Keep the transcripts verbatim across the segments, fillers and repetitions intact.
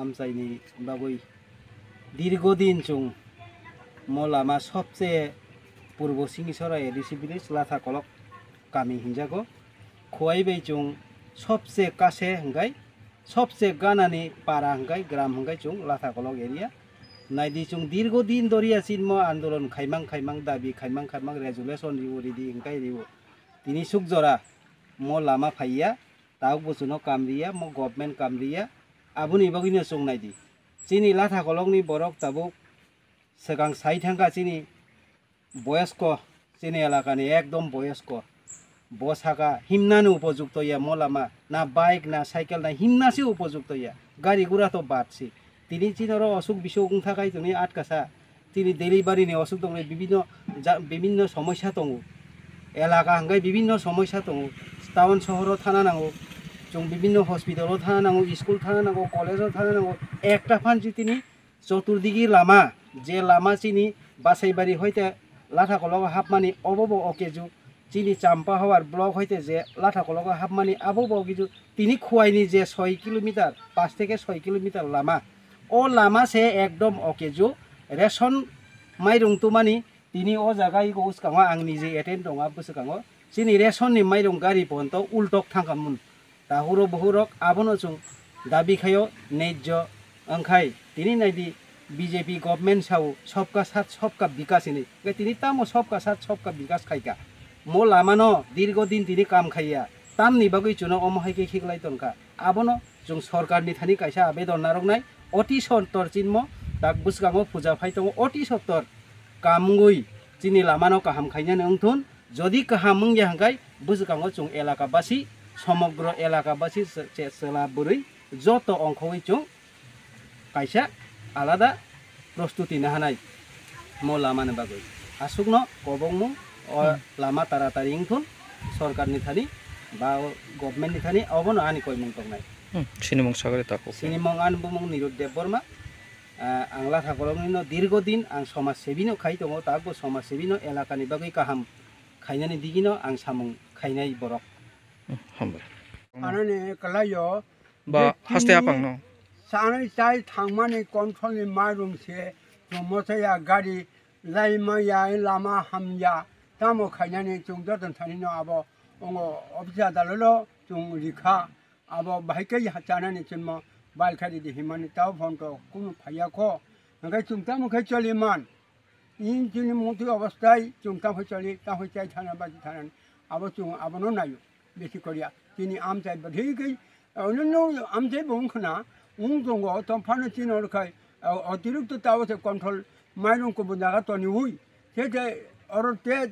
Amchaini bagwi dirgo din chwng mo lama sobse purbo Singisora A D C village Latha Kolok kami hinjago. Khuwai bai chwng sobse kase hwnkhe, sobse ganani para hwnkhe, gram hwnkhe chwng Latha Kolok area. Naidi chwng dirgo din doriya chinmo andolon khaimang khaimang, dabi khaimang khaimang, resolution riwo ridi hwnkhe riwo. Tini suk jora mo lama phaiya, tabuk bo chwngno kam riya, mo government kam riya, aboni bagwino chwng naidi. Chini Latha Kolokni borok tabuk swkang sai thangkha chini boyosko, chini elakani ekdom boyosko. Bo saka himnani upojukto ya mo lama, na bike, na cycle, na himnasi upojukto ya. Gari gura to bad si. Tini chini oro osuk bisuk wngtha khai tini atkasa. Tini delivery ni osuk tongo, bibinno ja-, bibinno somosya tongo. Elaka hwnkhe bibinno somosya tongo. Town sohoro thana nango. Chwng bibinno hospital o thana nango, school thana nango, college o thana nango. Ekta phan si tini Choturdigi lama, je lama chini Basaibari hoite Lathakologo hapmani, obo bo okeju. Chini Champahawar block hoite je Lathakologo hapmani, abo bo okeju. Tini Khuwaini je soi kilometer, pas theke soi kilometer lama. O lama se ekdom okeju. Ration mairung tumani, tini o jaga iko uskango ang nije attend tongo, bwskango. Chini ration ni mairung gari ponto ultok thangkha mun. Tahuro buhurok abono chwng dabi khaio nejjo wngkhai tini naidi B J P government sao sobka sat sobka bikas hinwi. Hwnkhe tini tamo sobka sat sobka bikas khaika? Mo lamano dirgo din tini kam khaiya. Tamni bagwi chwngno omo hai khe khiklai tongkha? Abono chwng sorkarni thani kaisa abedon narwknai. Oti sottor chinmo tak bwskango puja phai tongo. Oti sottor kam wngwi chini lamano kaham khainani wngthun. Jodi kaham wngya hwnkhe, bwskango chwng elaka basi, somogro elaka basi se-, se-, chwla bwrwi joto ongkhogwi chwng kaisa alada prostuti nahanai mo lamani bagwi. Aswkno kobongmung o Hmm. lama taratari wngthun, sorkarni thani ba o governmentni thani, obono ani koimung tongnai. Hmm, sinimung sagari tako. Sinimung ani bumung Nirud Debbarma. Ah, ang Latha Koloknino dirgo din ang somaj sebino khai tongo, tabukbo somaj sebino elakani bagwi kaham khainani digino ang samung khainai borok. Hmm, hambai. Anani kalaio Ba je haste chini apangno. Sanwi chai thangmani controlni mairung se chwng mochaya gari laimaya lama hamya tamo khainani chwng joto thanino abo ongo office adalalo chwng rikha. Abo bahai khe chanani chwngno bail kha ridi himani tao phone to kunu phaiya kho. Hwnkhe chwng tamo khe choli man. Ing chini mungtwi obostai chwng tamo choli, tamo chai thana baji thana. Abo chwng abono naio. Besi koriya. Chini amchai badhi khe, onno amchai bo wngkhna, wng tongo, tong phano chini orkhai, otirikto tao se control mairung kubun jaga toniwi. Khe khe oro te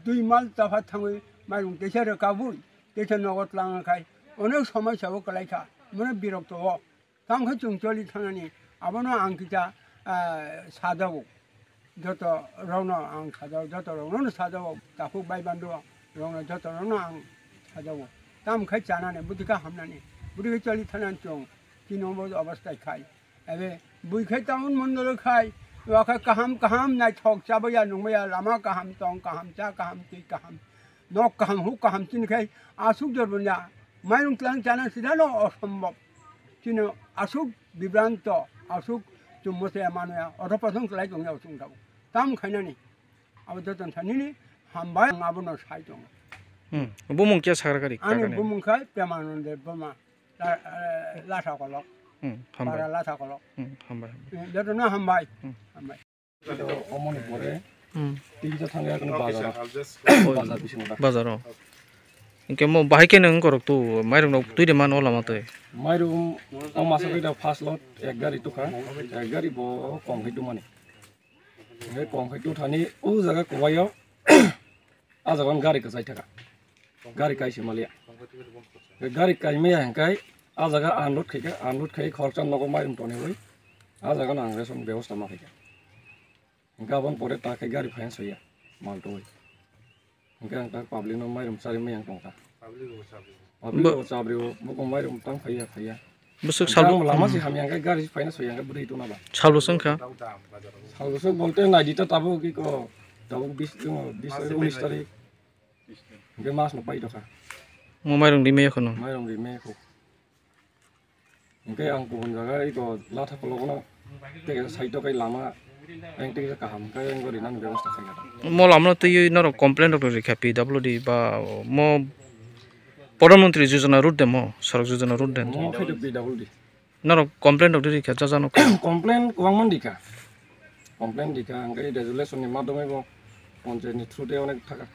dui mal topha thangwi mairung teisa rwkabwi. Teisa nogo twlang khai onek somosya o kwlai kha, mane birokto o. Tamo khe chwng choli thanani, abono ang kisa, ah, sajago. Joto rokno ang sajago, joto rokno sajago, takhuk bai bando rokno joto rokno ang sajago. Tamo khe chanani, bwtwi khe hamnani, bwtwi khe choli thanani chwng, chini obo obostai khai. Ebe bui khai town mondolo khai, wa khai kaham kaham naithok chabaya nungmaya, lama kaham, tong kaham, cha kaham, twi kaham, nok kaham, huk kaham, chini khai asuk jorbo nya, mairung tlang chana sida no osombob. Chini asuk bibranto, asuk chumbo se manoya, oto pathong klai tongya usung tabo. Tam khainani, abo joton thanini, hambai, ang abono sai tongo. Hmm. Bumung kya sakra kari? Ani kakani? Bumung khai Premanand Debbarma. La-, eh, Latha Kolok. Hmm, hambai. Para Latha Kolok. Hmm, hambai, hambai. Eh, jotono hambai. Hmm. Hambai. Omoni pore Hmm. Tini to thangya kono bazar. Bazar bisingo da. Bazar o. Hingke mo bahai khe nang korok tu mairung no twi de man o lama twi. Mairung o masa twi da first lot ek gari tukha. Ek gari bo kong khai tumani. Hingke kong khai tu thani o jaga kobayo. A jaga gari kwchai thaka. Gari kaisa maliya. Gari kaimaya hingkai a jaga unload khaika, unload khai khoroksa nogo mairum tonwi. A jaga no ang ration bebosta ma khaika. Hingke aboni pore ta khe gari phaina soya mal twi. Hingke ang ta public no mairum chari maya tongkha. Public bo chabrio, bo kong mairum tang phaiya phaiya. Bwswk sal lama si hamya hingke gari phaina soya hingke bwrwi tongna ba. Sal bwswk wngkha? Sal bwswk bolte naidi ta tabuk ki ko tabuk bis, bis tarik, unis tarik. Hingke mas no pai tokha. Mo mairung rimaya kheno. Mairung rimaya kho. Hwnkhe ang kubun jaga iko Latha kolokno tei kaisa side o kai lama ang tei kaisa kaham khe ang rinani bebosta khaikha. Mo lamano twiwi norok complaint rok rikha P W D ba mo Pradhan Mantri Yojana route de mo, Sadak Yojana route de. Mo khai P W D. Norok complaint rok rikha jaja no. Complaint kwbangma rikha. Complaint rikha, hwnkhe resolution ni madhyome bo panchayat ni through de onek thaka.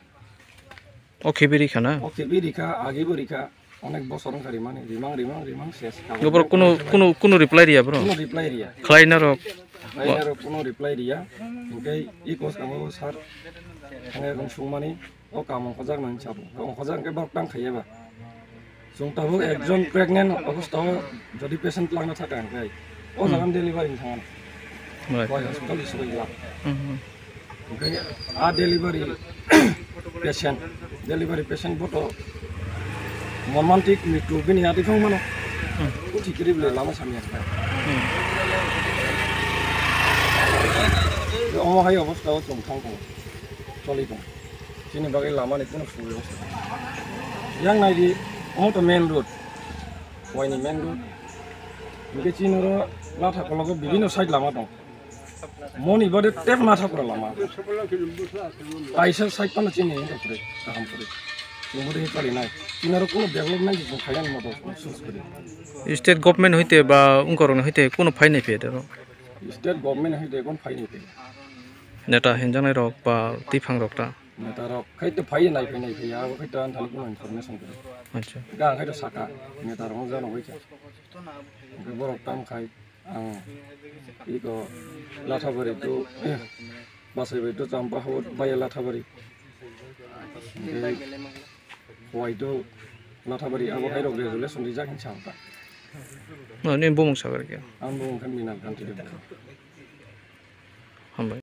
O khe biri khana? O khe biri kha, agi bo rikha, onek bosor wngkha rimani, rimang, rimang, rimang, ses. Gobor kuno, kuno, kuno reply riya bro? Kuno reply riya. Khlai narok? Khlai narok kuno reply riya. Hwnkhe i kos kamo sir, thangwi rung sungmani, o kam ongkhojak nang sabo. Ongkhojak hwnkhe borok tang khaiya ba. Chwng tabuk ekjon pregnant obostha o jodi patient langna thaka hwnkhe, o jaga delivery ni thangna. Right. Bai hospital ni swbai glak. Mhm. Hwnkhe a delivery patient, delivery patient bo to mormantik mrityu bini ati thang mano. Hmm. Uthi kiri bwle lama samya. Hmm. Omo hai obostha o chwng thang tongo, choli tongo. Chini bagwi lama ni kuno subobostha. Yang nai di, omo to main road. Waini main road. Hwnkhe chini oro Latha kologo bibino side lama tong. Moni bade tep Latha pura lama. Kaisa side pano chini hwnkhe pure kaham pure. Chini bode choli nai. Chini oro kuno development jisung khayan moto sus kuri. State government hoite ba ungkorokni hoite kuno phainai phe dero? State government hoite kuno phainai phe. Neta hinjanai rok ba tiphang rok ta? Neta rok khai to phai nai phai nai phai abo khai to ang thani kuno information kuri. Acha. Ga khai to saka neta rok jano bai kha. Hwnkhe borok tam khai ang iko Lathabari to Basai bai to Champa habo bai Lathabari. Hwnkhe wai to Lathabari abo hai rok resolution rijak hin sa ta. No, ni bumung sagar kya? Ang bumung khan Minal Kanti Debbarma.